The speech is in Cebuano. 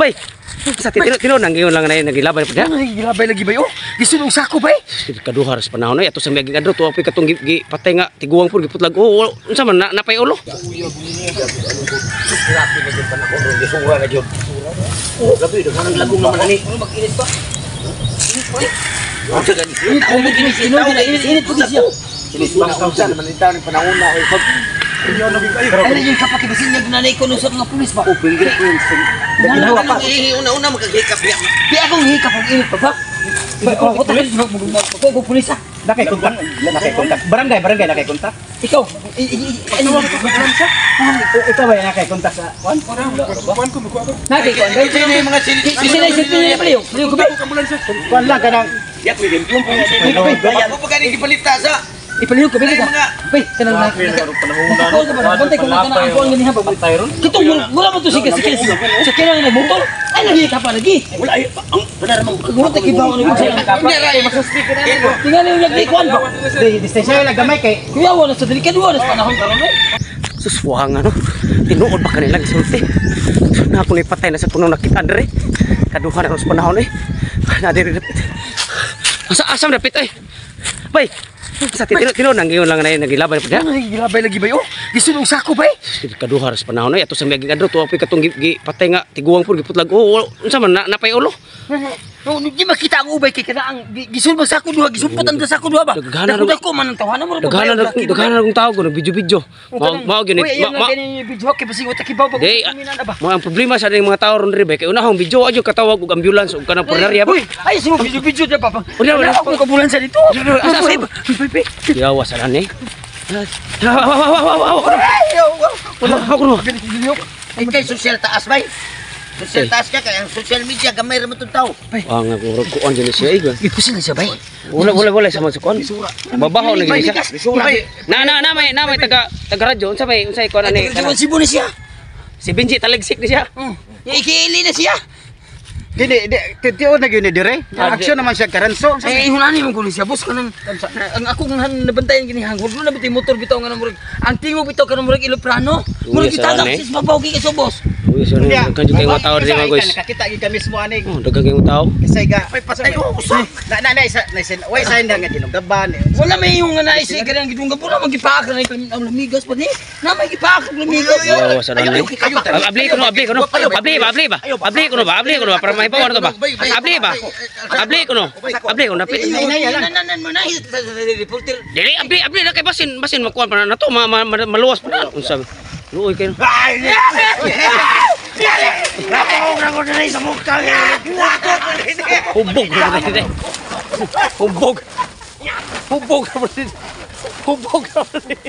Bay. Sa tino tino nang giyon lang na nagilabay pa. Ay, gilabay lagi bay oh. Gisulong sako bay. Kaduha ra sa panahon ay ato sa miaging adlaw tuwa pa katong gi patay nga tiguang pud giputlag. Oh, unsa man na, napay ulo? Grabe na jud panahon ron, gisura na jud. Oh, grabe daghan ang lagong naman ani. Mag-init ba? Unsa gani? Init, init, init po siya. Unsa naman ni taon panahon na oy. Ano yung kapakibasin niya ginanay ko sa mga pulis ba? Oh, pinggir ko yung Ginawa pa. Una-una makagikap niya. Di akong hikap ang init pa ba? Ako tayo ko pulis ah. Nakay kontak. Nakay kontak. Barangay, barangay nakay kontak. Ikaw, ano ba? Ikaw ba nakay kontak sa kuan? Nakay ko. Sino yung mga Sino yung sino yung paliw? Paliw ko ba? Kuan lang kanang Yak mi dimplong po. Ako pa gani gipalita sa Ipaliw ko ba ka? Bay, kanang na. Ako ka ba? Bantay ko na kanang ang kuan ganiha ba? Kitong mura mo to sige sige. Sa kailangan nagmotor. Ay lagi ka pa lagi. wala ay ang wala ramang Kung ta kibaw ano mo sa Hindi ra ay Tingali yung lagi kuan ba? Di distansya lang gamay kay Kuya wala sa dili kadwa sa panahon karon eh. Suswang ano. Tinuod ba kanila gisulti? Na ako ni patay na sa kunong nakita dere. Kaduha na sa panahon eh. Na dere dapit. Asa asam dapit eh. Bay. Sa tino tino nang giyon lang na nagilabay pa. Ay, gilabay lagi bay oh. Gisulong sako bay. Kaduha ra sa panahon ay ato sa miaging adlaw tuwa pa katong gi patay nga tiguang pud giputlag. Oh, unsa man na, napay ulo? No, di makita ang ubay kay kana ang gisulbag sako duha, gisumpot ang sako duha ba. Daghanan Dako dako man ang tawanan mo. Daghanan daghanan akong tao ko nagvideo-video. Mao mao gyud Uy, ma, ma, video kay basig wa kibaw ba Di, mo ang problema sa aning mga tao ron diri ba kay unahong video adyo katawag og ambulance ug kanang punerarya ba. Uy, ay simo video video dia papa. Unya, unya. Ako kabulan sa dito. Asa asa. Yawa sa ni. Ako no. Ay kay social taas bay. Social taas ka kay ang social media gamay ra man tong tao. Ah nga murag kuan gyud siya eh. Ipusin na siya bay. Wala wala wala sa man sa kuan. Babaho na gyud siya. Na na na may taga taga radyo unsa may unsay kuan ani. Taga Cebu na siya. Si Benji taligsik ni siya. Ya ikiili na siya. Dili di tiyo na gyud ni dire. Aksyon naman siya karanso. Ay hunani man kuno siya boss kanang ang akong nabantayan gini hangod na bitay motor bitaw nga murag ang tingog bitaw kanang murag Iloprano. Murag Uy, sa gitagak ani. sis babaw gi kaso boss. Uy, so daghan jud kay mga tao diri mga guys. Nakakita gyud kami mismo ani. Oh, daghan kay mga tao. Kasi ga Ay patay ko usa. na na na isa na isa way sign nga tinugaban. Wala may yung nga naisip kanang gidungga pula magipaak na ang lamigas pa ni. Na may gipaak ang lamigas. Yawa sa ni. Abli ko no, abli ko no. Abli ba, abli ba? Abli ko no ba, abli ko no ba para mahibaw ano to ba? Abli ba? Abli ko no. Abli ko napit. Nanan mo na reporter. Dili abli abli na kay basin basin makuan pa na to maluwas pa na. Unsa? Luoy kayo. Hubog na dili. Hubog. Hubog na dili. Hubog na dili.